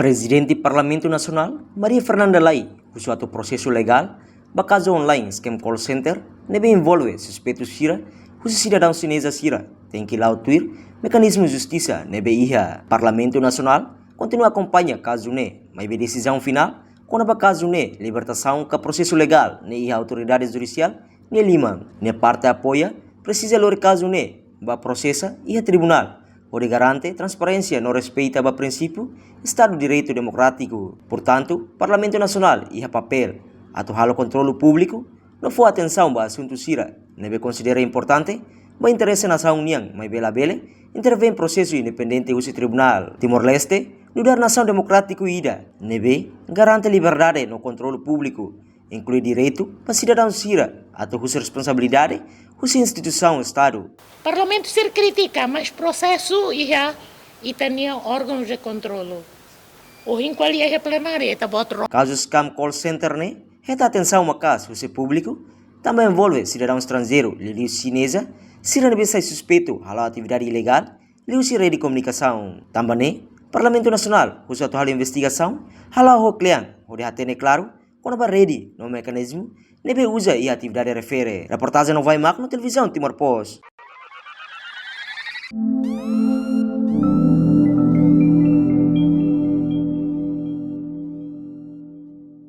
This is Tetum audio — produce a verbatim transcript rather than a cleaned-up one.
Prezidente Parlamentu Nasionál, Maria Fernanda Lay, husu atu prosesu legál ba kazu online scam call center ne'ebé envolve suspeitu sira husi sidadaun xineza sira, tenke la'o tuir mekanizmu justisa ne'ebé iha. Parlamentu Nasionál kontinua akompaña kazu ne'e, maibé desizaun finál kona-ba kazu ne'e, libertasaun ka prosesu legál ne'e iha autoridade judisiál nia liman. Nia parte apoia presiza lori kazu ne'e ba prosesa iha tribunál, hodi garante transparénsia no respeita ba prinsípiu Estadu Direitu Demokrátiku. Portantu, Parlamentu Nasionál iha papél atu halo kontrolu públiku no fó atensaun ba asuntu sira ne'ebé konsidera importante ba interese nasaun nian, maibé labele intervein prosesu independente husi tribunál. Timor-Leste nu'udar nasaun demokrátiku ida ne'ebé garante liberdade no kontrolu públiku, inklui direitu ba sidadaun sira atu husu responsabilidade husi instituisaun Estadu. Parlamentu sira kritika, mas prosesu iha ita-nia órgaun de kontrolu. Ohin kual iha plenária ita-boot rona. Kazu scam call center ne'e hetan atensaun maka'as husi públiku, tanba envolve sidadaun estranjeiru, liuliu xineza, sira ne'ebé sai suspeitu hala'o atividade ilegál liuhusi rede komunikasaun. Tanba ne'e, Parlamentu Nasionál husu atu halo investigasaun, hala'o ho klean, hodi hatene klaru kona-ba rede no mekanizmu ne'ebé uza iha atividade refere. Reportajen Novai Magno, Televizaun Timor Post.